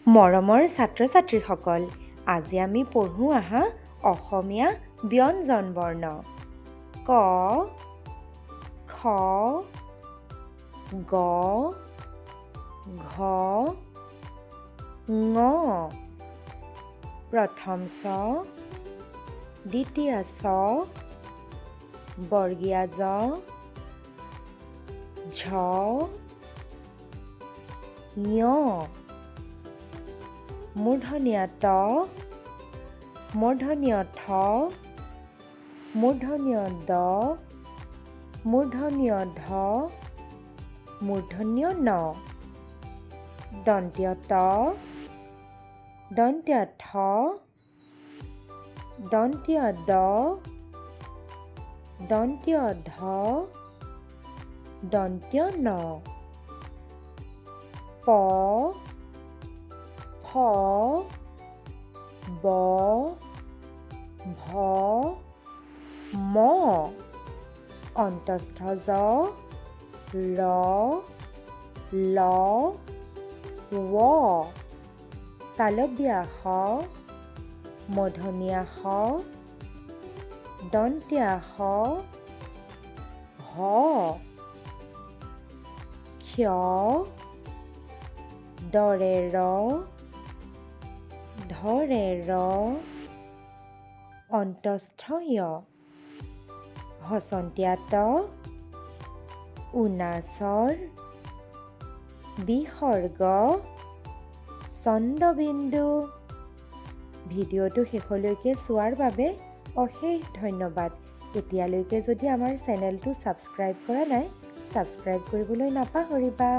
মৰমৰ ছাত্ৰ ছাত্ৰীসকল, আজি আমি পঢ়োঁ আহা অসমীয়া ব্যঞ্জন বৰ্ণ। ক, খ, গ, ঘ, ঙ। প্ৰথম চ, দ্বিতীয় চ, বৰ্গীয়া জ, ঝ, ঞ, মূৰ্ধনীয়া ত, মূৰ্ধনীয় থ, মূৰ্ধনীয় দ, মূৰ্ধনীয় ধ, মূৰ্ধন্য ন, দন্ত্য ত, দন্ত্য থ, দন্ত্য দ, দন্ত্য ধ, দন্ত্য ন, প, ফ, ব, ভ, ম, অন্তস্থ জ, ৰ, ল, ৱ, তালব্যা স, মধনীয়া স, দন্ত্যা স, হ, ক্ষ, দৰে ৰ, ধৰে ৰ, অন্তস্থ য়, হচন্তীয়া ত, ঊনাচৰ, বিসৰ্গ, চন্দ্ৰবিন্দু। ভিডিঅ'টো শেষলৈকে চোৱাৰ বাবে অশেষ ধন্যবাদ। এতিয়ালৈকে যদি আমাৰ চেনেলটো ছাবস্ক্ৰাইব কৰা নাই, ছাবস্ক্ৰাইব কৰিবলৈ নাপাহৰিবা।